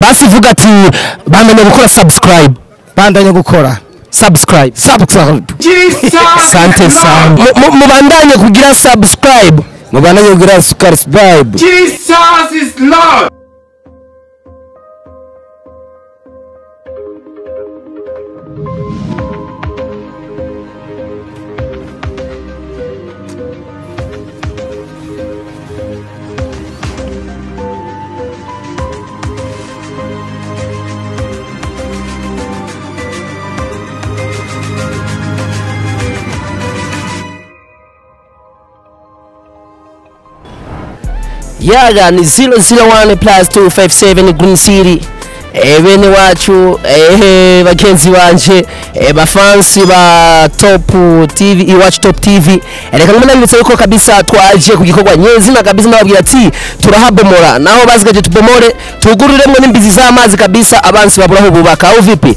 Basi vuga ati bandanya gukora subscribe. Bandanya gukora subscribe. Subscribe. Sante sana. Mubandanye kugira subscribe. Mubandanye kugira subscribe. Jesus is Lord. Yaga ni 001 plus 257 Green City. Bene wacu, bagenzi banje, bafansi ba Top TV, Iwacu Top TV. Reka nabibutsa yuko kabisa twaje ku gikorwa nyezina kabisa, nababwira ati turahabomora naho bazigaje tubomore, tugururemwe n'imbizi z'amazi kabisa, abansi baburaho bubaka au vipi?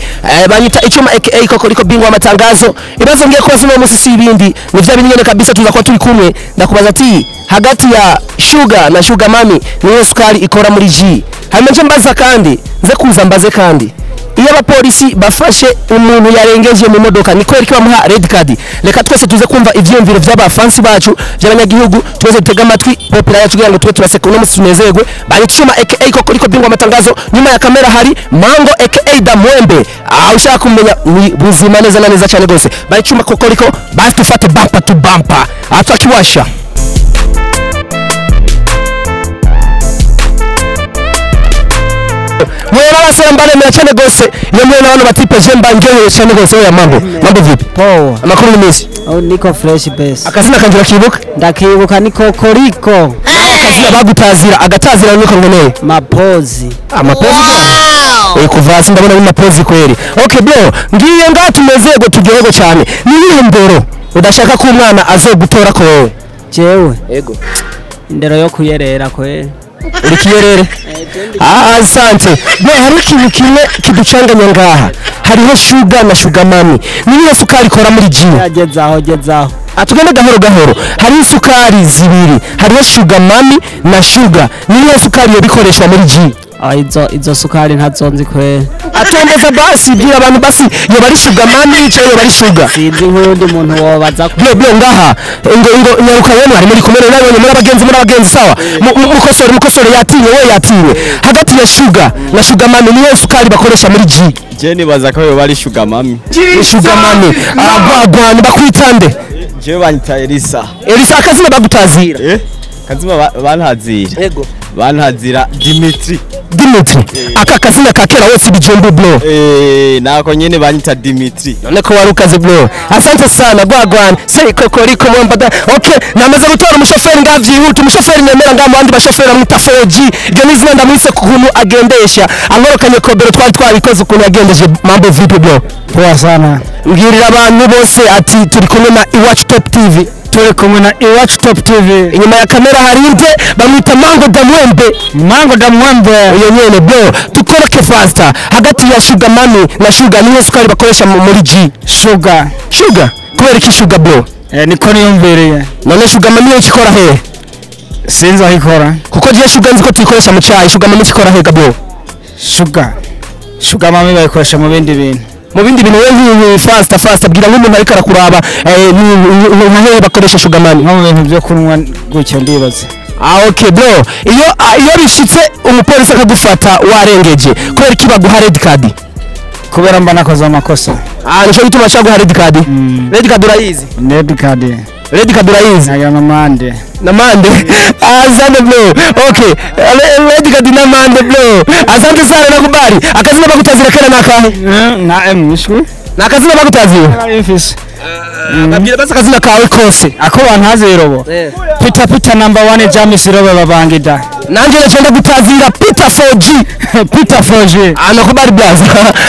Banyita Icuma aka Kokoriko bingwa amatangazo. Ibibazo ngiye kubaza uno munsi si ibindi, ni vya binyene kabisa, tuza kuba turi kumwe. Ndakubaza ati hagati ya Sugar na Sugar Mami niyo sukari ikora muri G. Hanyuma nje mbaza kandi, nze kuza mbaze kandi, iyo abapolisi bafashe umuntu yarengeje mu modoka ni kweri ko bamuha red card? Reka twese tuze kumva ivyiyumviro vy'abafansi bacu by'abanyagihugu, twese dutega amatwi popula yacu kugira ngo tube turaseka uno munsi tunezerwe. Bari Cuma aka Kokoriko bingwa amatangazo, nyuma ya kamera hari Mango aka Damwembe. Ushaka kumenya ni buzima neza na neza cyane gose. Bari Cuma Kokoriko, basi tufate bumper to bumper, atwakiwasha. Mwena basore mbaremera cyane gose, iyo mwena bano batipe je mba ndyohewe cyane gose. Oya mambo, mambo vipi? Poa. Amakuru ni meza. Oh, niko fresh best. Akazina kanje urakibuka? Ndakibuka, ni Kokoriko. Akazina bagutazira, agatazira niko nkeneye. Mapozi. Amapozi? Wow. Kuva hasi ndabona ni mapozi kweli. Okay bro, ngiye ngatumezerwe turyoherwe cyane. Ni iyihe ndero udashaka ko umwana azogutora ko wewe? Jewe. Yego. Indero yo kuyerera kweli. Uri kiyerere? Asante. Bro, hari ikintu kimwe kiducanganya ngaha. Hariho Sugar na Sugar Mami. Niyo sukari ikora muri G. Gezaho, gezaho. Atugende gahoro gahoro. Hari isukari zibiri. Hariho Sugar Mami na Sugar. Niyo sukari yo bikoreshwa muri G. Izo sukari ntazonzi kweli. Atondeza basi bwira abantu basi yo bari Sugar Mami cyo yo bari Sugar. Sinzi nk'undi muntu wobaza ko. Bro ngaha ngo nyaruka yemwe ari muri kumwe nawe muri abagenzi sawa. Mukosore yatinye we yatinye. Hagati ya Sugar na Sugar Mami niyo sukari bakoresha muri G. Je nibaza ko yo bari Sugar Mami. Ni Sugar Mami. Abagwani bakwitande. Je banyita Elisa. Elisa akazina bagutazira. Kazima bantazira. Yego. Bantazira Dimitri. Dimitri. Aka kazina kakera wese bijombo bro. Nako nyene banyita Dimitri. None ko warukaze bro. Asante sana gwagwana. Sei Kokoriko mwambada. Okay, namaze gutora umushoferi ngavyihuta. Umushoferi nemera ngamu abandi bashoferi amwita 4G. Iryo ni izina ndamwise kuntu agendesha. Ankorokanye kobero twari twabikoze ukuntu yagendeje. Mambo vipi bro? Poa sana. Mbwirira abantu bose ati turi kumwe na Iwacu Top TV. Turi kumwe na Iwacu Top TV. Inyuma ya kamera hari nde bamwita Mango Damwembe. Mango Damwembe. Uyo nyene bro, tukoroke faster. Hagati ya Sugar Mami na Sugar niyo sukari bakoresha muri G. Sugar. Sugar. Kubera iki Sugar bro? Niko niyumviriye. None Sugar Mami yo ikora he? Sinzi aho ikora. Kuko je Sugar nzi ko tuyikoresha mu cyayi, Sugar Mami ikora he bro? Sugar. Sugar Mami bayikoresha mu bindi bintu. Mu bindi bintu wewe faster bwira nk'umuntu ariko arakuraba nka hehe bakoresha Sugar Mami? Nko mu bintu byo kunywa gutyo ndibaza. Okay bro, iyo bishitse umupolisi akagufata warengeje, kubera iki baguha red card? Kubera mba nakoze amakosa. Nico gituma bashaka guha red card. Red card urayizi? Red card. Red card urayizi? Nayo namande. Namande. Asante bro. Okay, red card namande bro. Asante sana nakubali. Akazina bagutazira kera nakahe? Na M ishwi. Nakazina bagutazira? Mfise. Babwira basi akazina kawe kose. Ako bantazirobo. Peter number 1 James Robo babangida. Nanje nacenda gutazira Peter 4G. Peter 4G. Anakubali blaza.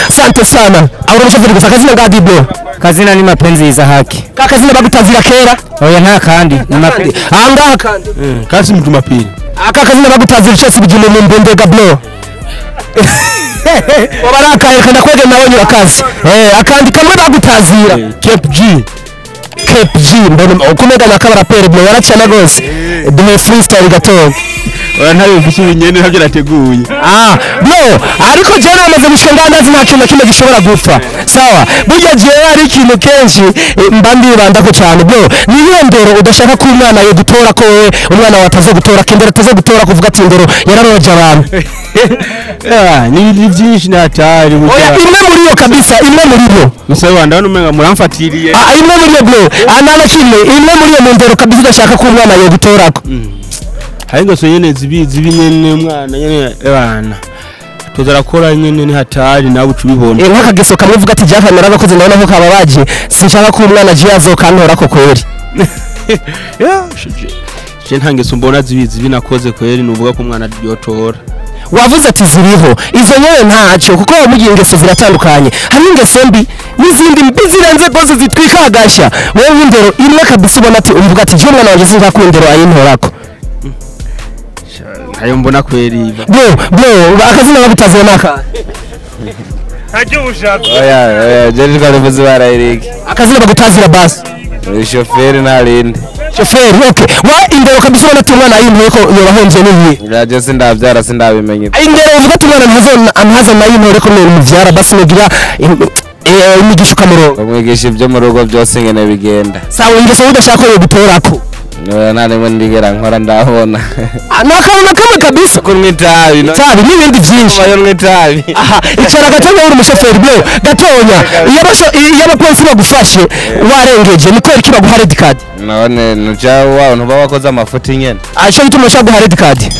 Asante sana. Aho umushoferi gusa akazina ngadi bro. Kazina ni mapenzi za haki. Kakazina bagutazira kera? Oya nta kandi. Ni mapenzi. Angaha kandi. Kasi mjumapili. Aka kazina bagutazira cyose bijime mu mbendega bro. Wabarakaye kanda kwege nawe nyurakazi. Akandi kamwe bagutazira. Cape G. Cape G mbona ukumega na kabara pere bro yaracana gose. Duhe freestyle gatoya. Oya, ntayo mfise ibinyene, ntabyo nateguye. Ah, bro, ariko jewe namaze gushika ngaha, ndazi nta kintu na kimwe gishobora gupfa. Sawa, burya jewe hari ikintu kenshi mba ndibandako cyane. Bro, ni iyihe ndero udashaka ko umwana yo gutora, ko wewe umwana wawe ataza gutora, ko indero ataza gutora, kuvuga ati indero yararoje abantu? Ni byinshi, natari. Oya, imwe muri yo kabisa, imwe muri yo. Musabe wanje, ndabona umenga muramfatiriye. Ah, imwe muri yo, bro. Ah, nta na kimwe, imwe muri yo mu ndero kabisa udashaka ko umwana yo gutorako. Hari ingeso nyene zibi zibi nyene, umwana nyene ebana tuzarakora nyene, ni hatari, nawe uca ubibona. Nk'akageso kamwe uvuga ati jaka narabakoze, ndabona ko kababaje, sinshaka ko umwana agiye azokantorako kweri. Ya, je nta ngeso mbona zibi zibi nakoze kweri nuvuga ko umwana yotora. Wavuze ati ziriho, izo nyewe ntacyo, kuko wamugiye ingeso ziratandukanye, hari ingeso mbi n'izindi mbi zirenze rwose zitwika agashya. Wowe nk'indero imwe kabisa ubona ati uvuga ati jye umwana wanjye sinshaka ko indero ayintorako. Ntayo mbona kweri. Bro, bro, akazina bagutazira naka? Oya oya, je nitwa Revuzi barayiriki. Akazina bagutazira basi. Ni shoferi ntarindi. Shoferi, okay. Wa indero kabisa ubona ati umwana ayintoye ko yobahombye n'iyi? Ya, je sindabyara, sindabimenye. Indero uvuga ati umwana ntazo nayintore ko mubyara basi nugira imigisha ukamuronga. Umwigisha ibyo mu rugo byose ingene bigenda. Sawa, ingeso udashaka ko yogutorako? Oya, nta rimwe ndigera nkora ndabona. Ah, ni akantu na kamwe kabisa? Kunywa itabi no. Itabi n'ibindi byinshi. Kubayo nywa itabi. Aha, icara gatonya, uri umushoferi, bro, gatonya. Iyo abapolisi bagufashe warengeje, ni kubera iki baguha red card? None nuja wa ntuba wakoze amafuti nyene. Ah, ico gituma bashaka guha red card.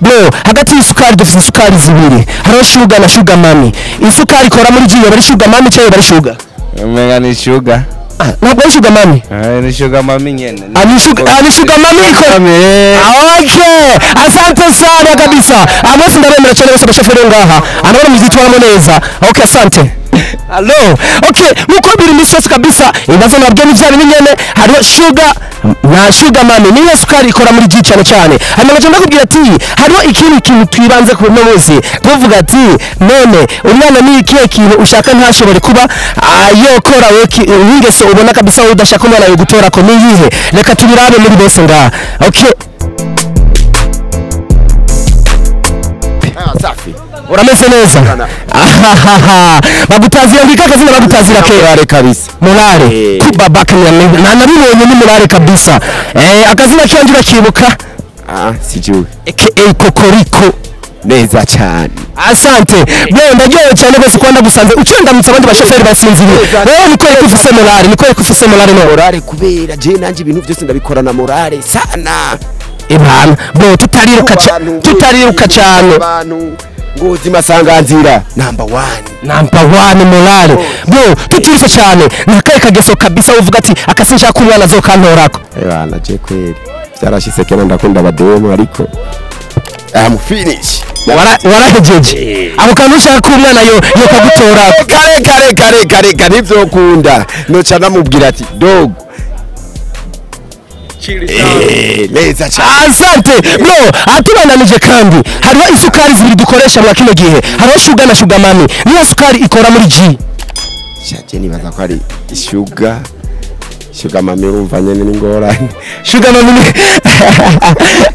Bro, hagati y'isukari, dufite isukari zibiri, hariho sugar na sugar mami. Isukari ikora muri jiyo bari sugar mami cyangwa bari sugar? Umenga ni sugar. Ah, ntabwo ari sugar mami. Eh, ni sugar mami nyene. Ah, ni sugar, ah, ni sugar mami ikora. Okay, asante sana kabisa. Amose ndabemera cyane bose abashoferi ngaha. Anabona muzitwaramo neza. Okay, asante. Allo. Okay, nkuko biri misi yose kabisa, ibibazo nabyo ni bya bindi nyene, hariho sugar na sugar mami. Niyo sukari ikora muri G cyane cyane. Hanyuma ngaca ndakubwira ati hariho ikindi kintu twibanze ku muzi. Tuvuga ati none umwana ni ikihe kintu ushaka ntashobore kuba yokora we ingeso ubona kabisa wowe udashaka umwana yo gutora ko niyihe? Reka tubirabe muri bose ngaha. Okay. Safi. Urameze neza. Ahahaha, bagutazira ngika akazina bagutazira ke? Morale kabisa. Morale. Kubabaka na nabibonye ni morale kabisa. Akazina kanje urakibuka? Ah, sijui. Aka Kokoriko. Neza cyane. Asante bro, ndaryohewe cyane rwose kuba ndagusanze ucendamutse abandi bashoferi basinziriye. Wewe niko ko ufise morale, niko ko ufise morale no? Morale kubera je nanje ibintu byose ndabikora na morale sana. Ibana bro, tutariruka cyane. Abantu ngozi masanganzira number 1. Number 1 morale. Bro, tutirutse cyane, nakaye kageso kabisa uvuga ati akasinshaka umwana azokantorako? Ebana, je kweri byarashitse kera ndakunda abademu, ariko I'm finish. Warahejeje ako kantu ushaka ko umwana yo kagutorako? Kare kare kare kare kare, ntivyokunda, noca namubwira ati dog. Neza cyane. Asante bro. Atubandanije kandi, hariho isukari zibiri dukoresha muri kino gihe, hariho sugar na sugar mami. Niyo sukari ikora muri G? Shaje nibaza ko ari sugar, sugar mami, urumva nyene ni ngorane. Sugar mami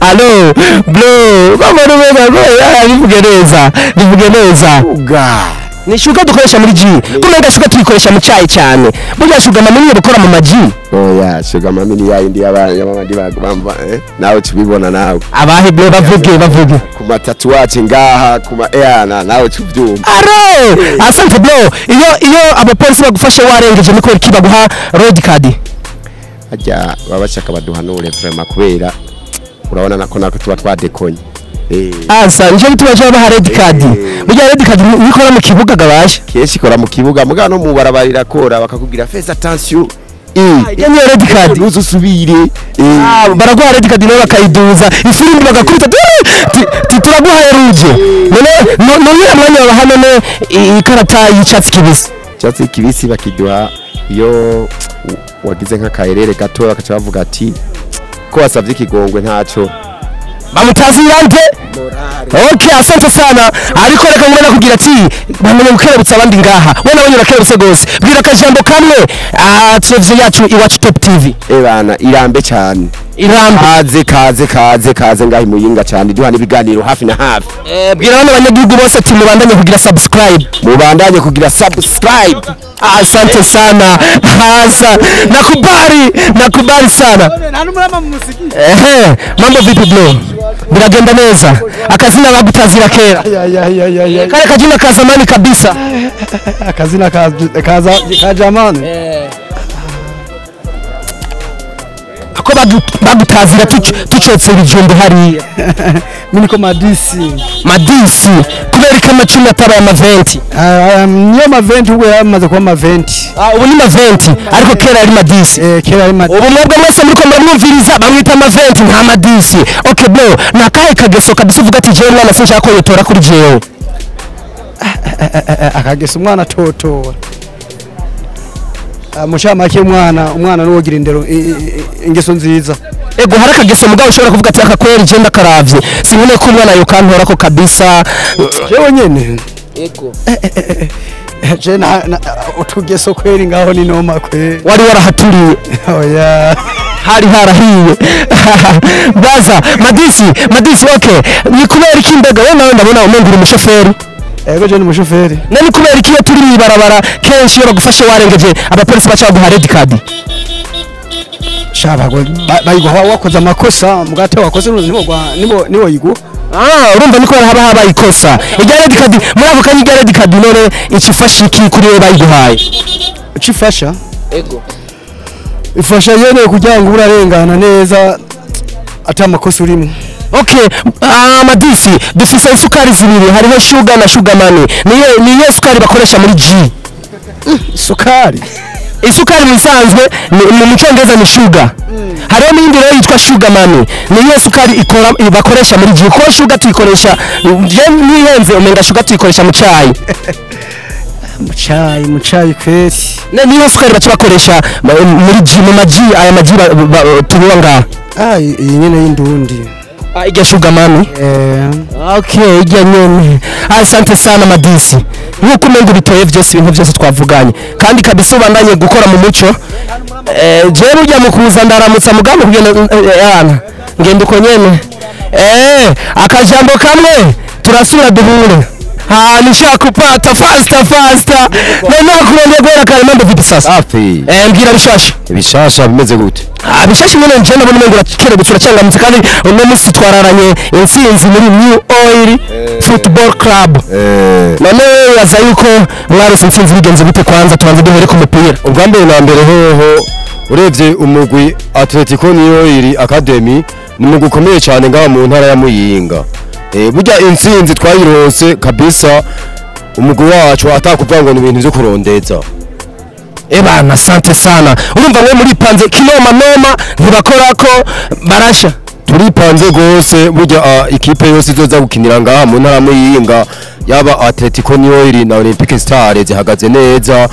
allo bro, bama rubega bro, bivuge neza, bivuge neza. Sugar. Ni sugar dukoresha muri G, kumenga sugar tuyikoresha mu cyayi cyane. Burya sugar mami niyo bukora mu maji? Oya, sugar mami ni yayindi y'abandi bamba, nawe tubibona nawe. Abahe bro? Bavuge, bavuge. Ku matatuwaje ngaha ku ma na nawe tubyumva. Aro, asante bro. Iyo abapolisi bagufashe warengeje, niko iki baguha red card? Hajya baba bashaka baduhanure vraiment, kubera urabona nako tuba twadekonye. Asa nico gituma cyo baha red card. Burya red card nikora mu kibuga gabasha? Kenshi ikora mu kibuga, mugabo no mu barabara irakora, bakakubwira fais attention. Iyo niyo red card. Ntuzusubire. Ah, baraguha red card nayo bakayiduza ifirimbi, bagakubita ti turaguhaye rouge. None none mwanya babaha none ikarata y'icyatsi kibisi? Icyatsi kibisi bakiduha iyo wagize nk'akaherere gato, bakaca bavuga ati ko wasabye ikigongwe ntaco. Bamutazira nde? Okay, asante sana. Ariko reka ngomba nakubwira ati bamenye gukerebutsa abandi ngaha, we nawe urakerebutse gose. Bwira akajambo kamwe televiziyo yacu Iwacu Top TV. Ebana, irambe cyane. Irambi. Kaze kaze kaze kaze ngahi Muyinga cyane, duha n'ibiganiro hafi na hafi. Bwira bano banyagihugu bose ati mubandanye kugira subscribe. Mubandanye kugira subscribe. Asante sana. Hasa nakubali, nakubali sana. Ehe, mambo vipi bro? Biragenda neza. Akazina bagutazira kera. Kale kajina ka zamani kabisa. Akazina ka ka jamani. Ako bagutazira tucotse ibijumbu hariya. Mimi niko Madisi. Madisi kubera ko amacumi atabaye amaventi. Niyo maventi ubwo yamaze kuba maventi. Ubu ni maventi ariko kera yari Madisi. Kera yari Madisi. Ubu mwebwe mwese muriko muramwumviriza bamwita maventi nta Madisi. Okay bro, nakahe kageso kabisa uvuga ati jewe mwana sinshaka ko yotora kuri jewe. Akageso umwana totora. Mushamake umwana nuwogira indero ingeso nziza. Ego hari akageso mugabo ushobora kuvuga ati aka kweri je ndakaravye sinone ko umwana yokantora ko kabisa. Jewe nyene. Ego. Je na utugeso kweri ngaho ni noma kweri. Wari warahaturiye. Oya. Hari harahiye. Baza Madisi okay. Ni kubera iki mbega wewe nawe ndabona umengura umushoferi. Ego je ni umushoferi. Nani kubera iki iyo turi mw'ibarabara kenshi iyo bagufashe warengeje abapolisi baca baguha red card? Shaba bayiguha wakoze amakosa mugate wakoze nibo yiguha. Urumva niko haba habaye ikosa. Irya red card muri ako kanya, irya red card none icifasha iki kuri wewe bayiguhaye? Icifasha? Ego. Ifasha yene kugira ngo urarengana neza ata makosa urimo. Okay, Madisi dufise isukari zibiri, hariho sugar na sugar money. Niyo sukari bakoresha muri G. Sukari. Isukari musanzwe mu cyongereza ni sugar. Hariho n'indi rero yitwa sugar money. Niyo sukari ikora bakoresha muri G. Ko sugar tuyikoresha nihenze umenga sugar tuyikoresha mu cayi. Mu cayi kweri. Niyo sukari baca bakoresha muri G mu maji aya maji tubiwa ngaha. Iyi nyene y'indundi. Ijya sugar money. Okay, ijya nyene. Asante sana Madisi. Nkuko umenga bitoye byose ibintu byose twavuganye. Kandi kabisa ubandanye gukora mu muco. Jewe burya mukuza ndaramutsa mugambo kugenda yana. Ngenda uko nyene. Akajambo kamwe turasura duhure. Nishakupata faster. None kurondera guhera kare mambo vipi sasa? Safi. Mbwira bishasha. Bishasha bimeze gute? Bishasha nyene nje ndabona umengo urakerebutse uracangamutse kandi uno musi twararanye intsinzi muri New Oil Football Club. None waza yuko mwarose intsinzi bigenze gute? Kwanza tubanze duhere ku mupira. Ubwa mbere na mbere hoho urebye umugwi Atletico New Oil Academy ni umugwi ukomeye cyane ngaha mu ntara ya Muyinga. Burya intsinzi twayironse kabisa umugwi wacu atakuvuga ngo ni ibintu byo kurondeza. Ebana asante sana. Urumva mwe muri panze kinoma noma ntibakora ko barasha. Turipanze gose burya ikipe yose izoza gukinira ngaha mu ntara Muyinga yaba Atletico New Oil na Olympic Stars zihagaze neza.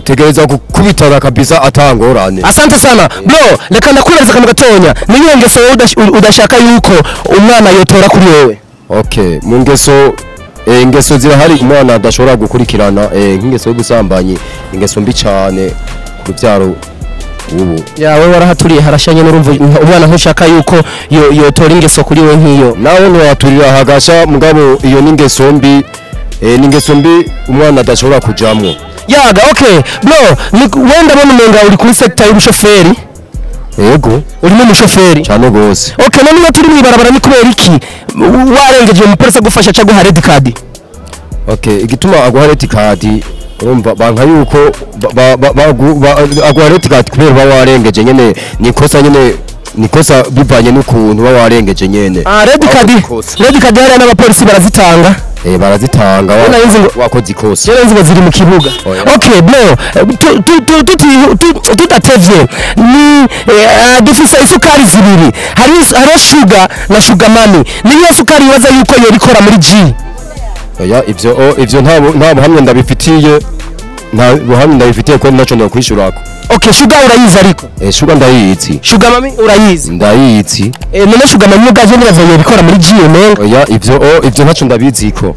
Tegereza gukubitana kabisa atangorane. Asante sana bro, reka ndakubaza akantu gatonya. Niyo ngeso udashaka yuko umwana yotora kuri wewe? Okay, mu ngeso ingeso zirahari umwana adashobora gukurikirana, nk'ingeso y'ubusambanyi, ingeso mbi cyane ku rubyaro ubu. Yawe warahaturiye harashanye n'urumva umwana ntushaka yuko yotora ingeso kuri we nk'iyo. Nawe ntiwaturira hagasha mugabo iyo n'ingeso mbi, n'ingeso mbi umwana adashobora kujamwo. Yaga okay bro, wenda bona umenga uri kuri sector y'ubushoferi. Yego, urimo umushoferi cyane gose. Okay, none iyo turi mw'ibarabara ni kubera iki warengeje umupolisi agufasha ca guha red card? Okay, igituma aguha red card urumva banka yuko aguha red card kubera ba warengeje nyene ni kosa nyene ni kosa bivanye n'ukuntu ba warengeje nyene. Red card, red card hari n'abapolisi barazitanga. Barazitanga wakoze ikosa. Jewe nzi ziri mu kibuga. Okay bro, tutatevye ni dufise isukari zibiri. Hari sugar na sugar money. Niyo sukari waza yuko yorikora muri G. Oya ivyo nta buhamya ndabifitiye. Nta buhamya ndabifitiye ko naco ndakwishurako. Okay, sugar urayizi ariko? Sugar ndayizi. Sugar mami urayizi? Ndayizi. None sugar mami ugaje niraza yorikora muri G umenga? Oya ivyo ntaco ndabiziko.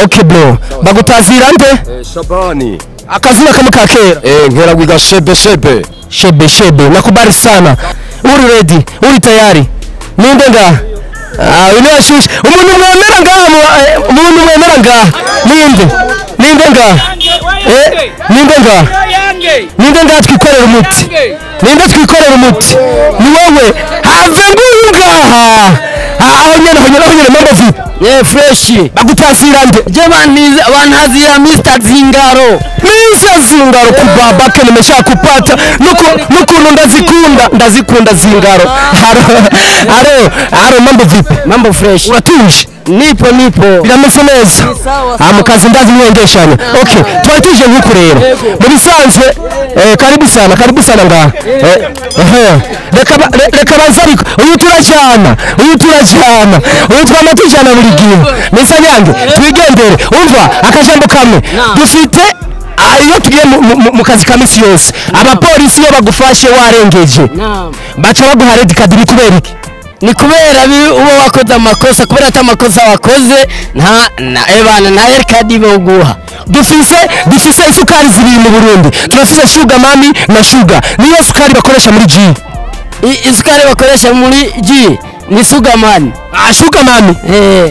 Okay bro. Bagutazira nde? Shabani. Akazina kamwe ka kera. Nkera gwiga shebe shebe. Shebe shebe. Nakubali sana. Uri ready, uri tayari? Ninde ngaha? Ah, uyu niwe ashushe. Umuntu mwemera ngaha, umuntu mwemera ngaha ninde? Ninde ngaha? Ninde ngaha? Ninde ngaha twikorera umuti? Ninde twikorera umuti? Ni wowe. Have nguyu ngaha. Aho nyene, aho nyene, aho nyene. Mambo vipi? Yeah, fresh. Bagutazira nde? Je, banazira Mr Zingaro. Mr Zingaro kubabake nimeshakupata. Nukuntu ndazikunda, ndazikunda Zingaro. Haro haro haro, mambo vipi? Mambo fresh. Uratuje? Nipo nipo. Birameze neza. Sawa. Ah, mukazi ndazi mwengeshanya. Okay, twari tuje nk'uku rero. Mu bisanzwe, karibu sana, karibu sana ngaha. Reka baze ariko uyu turajana, uyu turajana, uyu twama tujana buri gihe. Mesa nyange, twigendere. Umva akajambo kamwe. Dufite iyo tugiye mu kazi ka misi yose, abapolisi iyo bagufashe warengeje, baca baguha red card, ni kubera iki? Ni kubera uba wakoze amakosa, kubera ata amakosa wakoze nta na ebana nta red card boguha. Dufise isukari zibiri mu Burundi. Turafise sugar mami na sugar. Niyo sukari bakoresha muri G. Isukari bakoresha muri G ni sugar mami. Ah, sugar mami.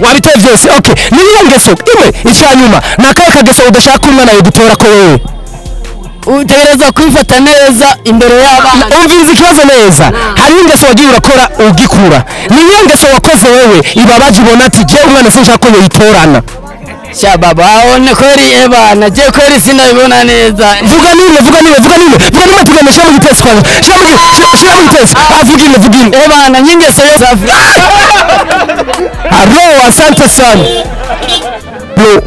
Wabitoye vyose. Okay, niyo ngeso imwe icyanyuma. Nakaye kageso udashaka umwana yogutora ko wewe. Utegerezwa kwifata neza imbere y'abana. Umviriza ikibazo neza. Hari ingeso wagiye urakora ugikura. Niyo ngeso wakoze wewe ibabaje ubona ati je umwana sinshaka ko yoyitorana. Sha baba, aone kweli ebana, je kweli sinabibona neza. Vuga nimwe, vuga nimwe, vuga nimwe, vuga nimwe tugende. Shira mu gitesi kwanza. Shira mu gitesi. Ah, vuga imwe, vuga imwe. Ebana, nyingeso yose. Aro, asante sana. Bro,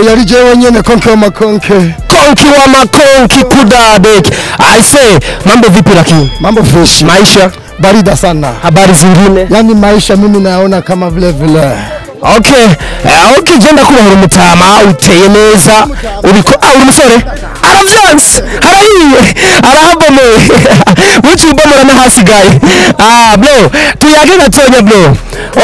yari jewe nyene konke wa makonke. Konki wa makonki kudadeki. I say, mambo vipi lakini? Mambo fresh. Maisha barida sana. Habari zingine? Yani maisha mimi naona kama vile vile. Okay, okay, jenda kubahura umutama uteye neza uriko uri umusore aravyanse harahiye arahabomoye bucibomora n'ahasigaye. Ah bro, tuyage gatonya bro.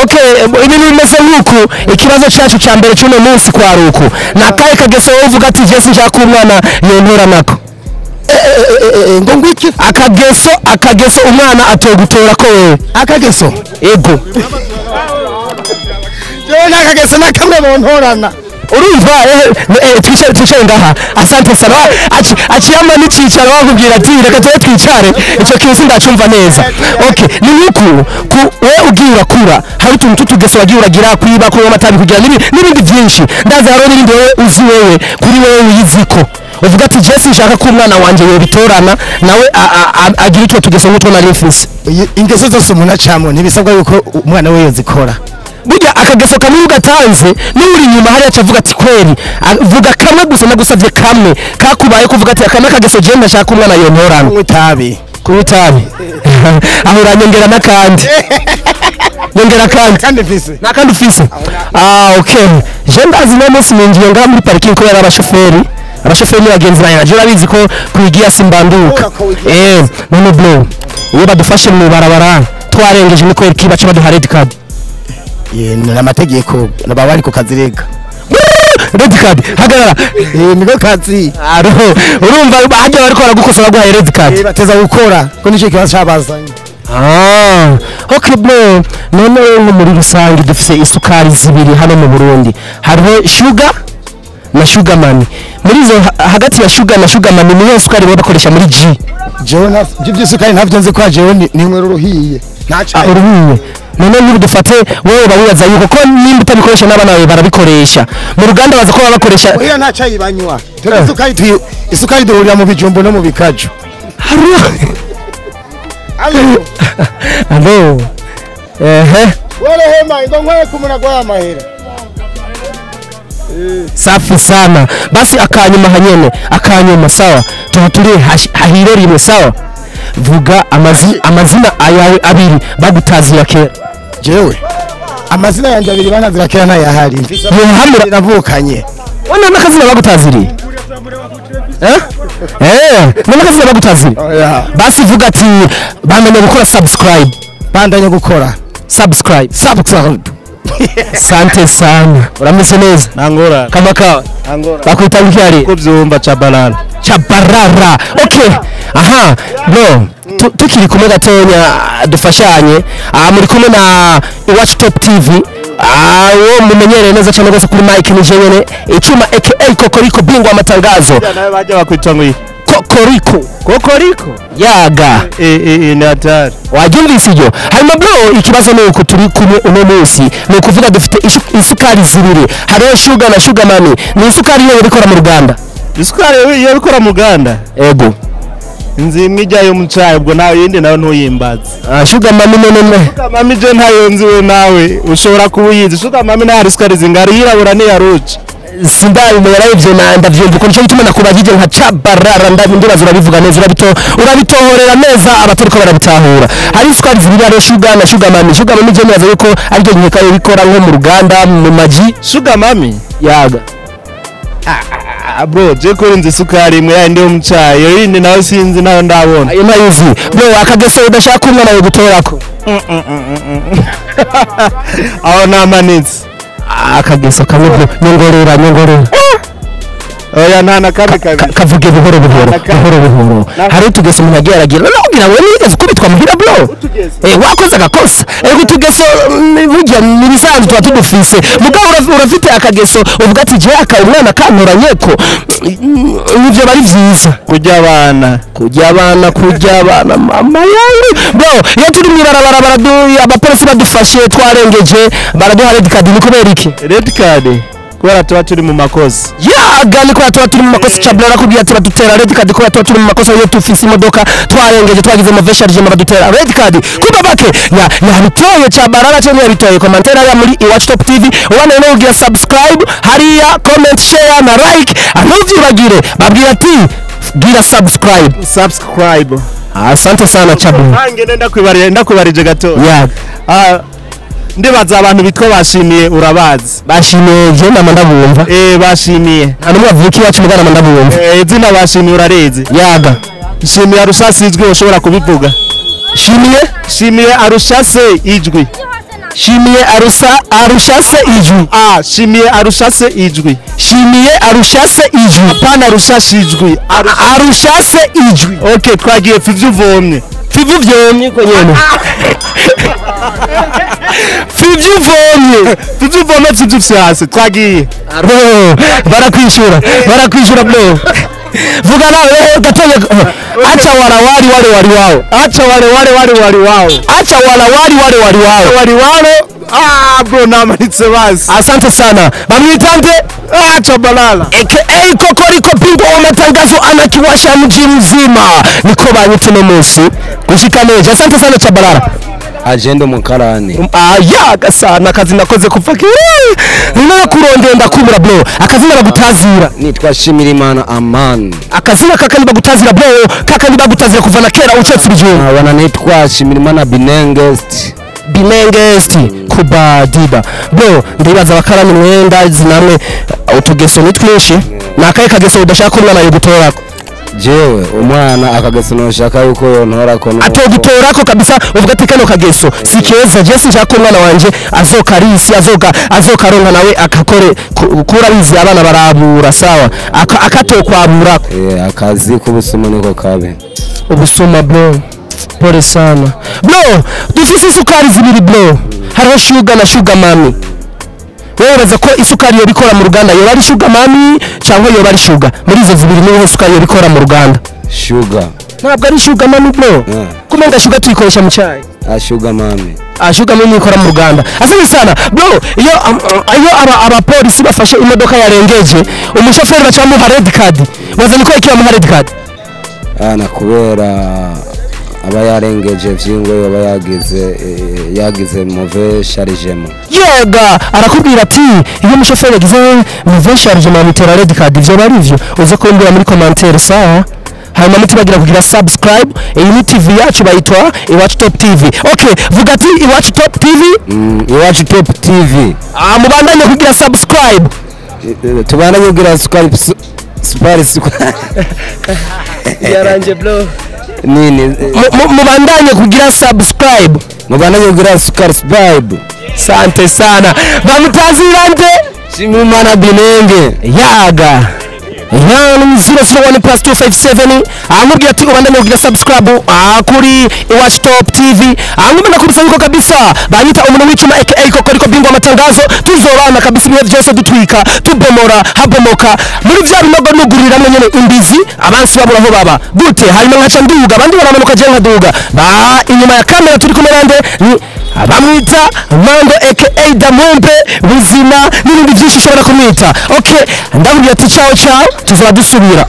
Okay, ibintu bimeze nk'uku. Ikibazo cyacu cya mbere cy'uno munsi kwa ruku nakaye kageso wowe uvuga ati je sinshaka umwana yontora nako. Ngo ngwiki? Akageso umwana atogutora ko wewe. Akageso? Ego. Jewe nakageso nakamwe bontorana. Urumva twicare ngaha. Asante sana. Aciyama n'icicaro bakubwira ati reka tube twicare. Ico kintu sindacumva neza. Okay, ni nkuku wewe ugiye urakura hari utuntu tutugeso wagiye uragira, kwiba, kunywa amatabi, kugira n'ibindi byinshi. Ndazi hariho n'ibindi wewe uzi wewe kuri wewe wiyiziko. Uvuga ati je sinshaka ko umwana wanje yobitorana nawe agira utwo tugeso nk'utwo nari mfise. Ingeso zose umuntu acamwo ntibisabwa yuko umwana we yozikora. Burya akageso kamwe ugatanze n'uri inyuma hariya acavuga ati kweri. Vuga kamwe gusa, nagusavye kamwe kakubaye kuvuga ati aka n'akageso je ndashaka umwana yontorana. Kunywa itabi. Kunywa itabi. Aho uranyongera n'akandi. Nyongera kandi. Kandi mfise. Nakandi ufise. Ah, okay. Je ndazi no munsi ninjiye ngaha muri parking kubera abashoferi. Abashoferi ni bagenzi banjye. Je urabizi ko kwigiya simbanduka. None bro, iyo badufashe mu barabara twarengeje ni kweri kibaca baduha red card. Ni amategeko baba bari ku kazi rega. Red card, hagarara. Niko kazi. Aro, urumva hajya bariko baragukosa baguhaye red card. Bateza gukora ko nico kibazo cabazanye. Ah, okay bro, none nko muri rusange dufise isukari zibiri hano mu Burundi. Hariho sugar na sugar mami. Muri izo hagati ya sugar na sugar mami niyo sukari baba bakoresha muri G. Jewe na ivy'isukari ntavyo nzi ko jewe ninywera uruhiye. Ah, uruhiye. None niba dufate wewe bawibaza yuko ko nimba utabikoresha n'abana bawe barabikoresha. Mu ruganda baza ko baba bakoresha. Oya nta cayi banywa. Twebwe isukari duhurira mu bijumbo no mu bikaju. Alo. Alo. Ehe. Wale hema ngo nkwe kumuna kwa amahera. Safi sana. Basi akanyuma hanyene, akanyuma sawa. Tuhatulie hahire rimwe sawa. Vuga amazina ayawe abiri bagutazira kera. Jewe amazina yanje abiri banazira kera nayahari. Yohamura navukanye. Wana nakazina bagutaziriye. Nakazina bagutaziriye. Basi vuga ati bandanya gukora subscribe. Bandanya gukora subscribe. Subscribe. Sante sana. Urameze neza? Nangora. Kama kawa. Nangora. Bakwita ngiki? Ko byumva Chabalala. Chabarara. Okay. Aha, bro. Tukiri kumwe gatonya dufashanye. Muri kumwe na Iwacu Top TV. Uwo mumenyereye neza cyane rwose kuri mic ni jenyene. Icuma aka Kokoriko bingwa amatangazo. Nawe bajya bakwita ngo Kokoriko. Kokoriko? Yaga. Ni hatari. Wabyumvise ibyo? Hanyuma bro, ikibazo ni uko turi kumwe uno munsi ni ukuvuga dufite isukari zibiri, hariho sugar na sugar mami. Ni isukari yo bikora mu ruganda. Isukari yo bikora mu ruganda? Ego. Nzi imwe ijyayo mu cyayi, ubwo nawe yindi nawe ntuyimbaze. Sugar mami none. Sugar mami je ntayo nzi we nawe ushobora kuba uyizi. Sugar mami nta isukari zingari, yirabura ni ya ruci. Sindabimenya nayo na ndavyumva uko nico gituma nakubajije nka Chabarara, ndabibaza urabivuga neza, urabitohorera neza abatariko barabitahura. Hari isukari zibiri, hariho sugar na sugar mami. Sugar mami je nibaza yuko aryo nkeka yo bikora nko mu ruganda mu maji. Sugar mami? Yaga. Bro, je kuri nzi isukari imwe yandi yo mu cyayi, iyo yindi nawe sinzi nayo ndabona. Ayo nayizi. Bro, akageso udashaka umwana we gutorako. Aho namanitse. Akageso kamwe bro, nyongorera nyongorera. Oya nta na kamwe kabiri. Kavuge buhoro buhoro, buhoro buhoro. Hari utugeso umuntu agiye aragira. None kugira ngo nigeze ukubitwa muhira bro. Wakoze agakosa. Utugeso burya ni bisanzwe tuba tudufise. Mugabo urafite akageso uvuga ati je aka umwana kantoranye ko nivyo bari vyiza. Kurya abana. Kurya abana, kurya abana mama yangu. Bro, iyo turi mw'ibarabara baraduye abapolisi badufashe twarengeje baraduha red card, ni kubera iki? Red card kubera tuba turi mu makosa. Yaga ni kubera tuba turi mu makosa. Chablera kubwira tuba dutera red card kubera tuba turi mu makosa. Iyo tufise imodoka twarengeje twagize mauvais chargement badutera red card. Kuba bake ya yabitoye Chabarara cyangwa yabitoye commentaire hariya muri Iwacu Top TV. Ubana no kugira subscribe hariya, comment, share na like. Ntuvyibagire babwira ati gira subscribe. Subscribe. Asante sana Chabu. Nange ndakwibarije ndakwibarije gato. Yeah. Ndibaza abantu bitwa bashimiye urabazi. Bashimiye je nama ndabumva. Bashimiye. Nta numwe avuka iwacu mugana ndabumva. Izina bashimiye urarezi. Yaga. Shimiye arushase ijwi ushobora kubivuga. Shimiye? Shimiye arushase ijwi. Shimiye arushase ijwi. Shimiye arushase ijwi. Shimiye arushase ijwi. Apana arushase ijwi. Arushase ijwi. Okay, twagiye fivyo uvomye. Fivyo uvomye ko nyene. Fivyo uvomye. Fivyo uvomye fivyo vyase twagiye. Barakwishura. Barakwishura bro. Vuga nawe gatonya. Acha warawari wale wali wao. Acha wale wale wale wali wao. Acha warawari wale wali wao. Wali wao. Bro namanitse basi. Asante sana. Bamwitante Chabalala. AKA Kokoriko bingwa wa matangazo anakiwasha mji mzima. Niko banyite no munsi. Gushika neje. Asante sana Chabalala. Agenda mukarani. Yaga sana akazi nakoze kuva kera. Nina kurondenda kubura bro. Akazina bagutazira. Nitwa Shimirimana Aman. Akazina kaka bagutazira bro. Kaka bagutazira kuva na kera ucetse ibijumba. Wana nitwa Shimirimana Binengest. Binengest kubadiba. Bro, ndibaza abakarani mwenda zinamwe utugeso ni twinshi. Nakaye kageso udashaka umwana yo gutorako. Jewe umwana akageso noshaka yuko yontorako atogutorako kabisa uvuga ati kano kageso si keza je sinshaka umwana wanje azokarisi azokaronka nawe akakore kura bizi abana barabura sawa akatokwabura. Akazi kubusuma niko kabe ubusuma bro. Pole sana bro, dufise isukari zibiri bro. Hariho sugar na sugar mami. Wewe uraza ko isukari yo bikora mu ruganda yoba ari sugar mami cyangwa yoba ari sugar? Muri izo zibiri niho isukari yo bikora mu ruganda. Sugar. Ntabwo ari sugar mami bro. Kumenga sugar tuyikoresha mu cyayi. Sugar mami. Sugar mami ikora mu ruganda. Asante sana bro. Iyo abapolisi bafashe imodoka yarengeje umushoferi baca bamuha red card. Waza niko iki bamuha red card? Na kubera aba yarengeje vyingwe yoba yagize mauvais chargement. Yega arakubwira ati iyo umushoferi yagize mauvais chargement amutera red card. Ivyo bari ivyo uze kumbwira muri commentaire sawa. Hanyuma mutibagira kugira subscribe. Iyi ni TV yacu bayitwa Iwacu Top TV. Okay, vuga ati Iwacu Top TV. Iwacu Top TV. Mubandanye kugira subscribe. Tubandanye kugira subscribe. Yaranje bro. Nini? Mubandanye kugira subscribe. Mubandanye kugira subscribe. Sante sana. Bamutazirande. Shimimana Binenge. Yaga. Yani 001 plus 257 amubwira ati ubandanye kugira subscribe kuri Iwacu Top TV. Amubwira nakubisa yuko kabisa banyita umuntu w'icuma aka Kokoriko bingwa amatangazo, tuzobana kabisa ibihe byose, dutwika, tubomora, habomoka muri vya binogo, nuguriramwe nyene imbizi, abansi babura aho baba gute. Hanyuma nkaca nduga, abandi baramanuka, je nkaduga. Ba inyuma ya kamera turi kumwe nande? Ni bamwita Mando aka Damwempe Buzima n'ibindi byinshi ushobora kumwita. Okay, ndabwira ati ciao ciao, tuzaba dusubira.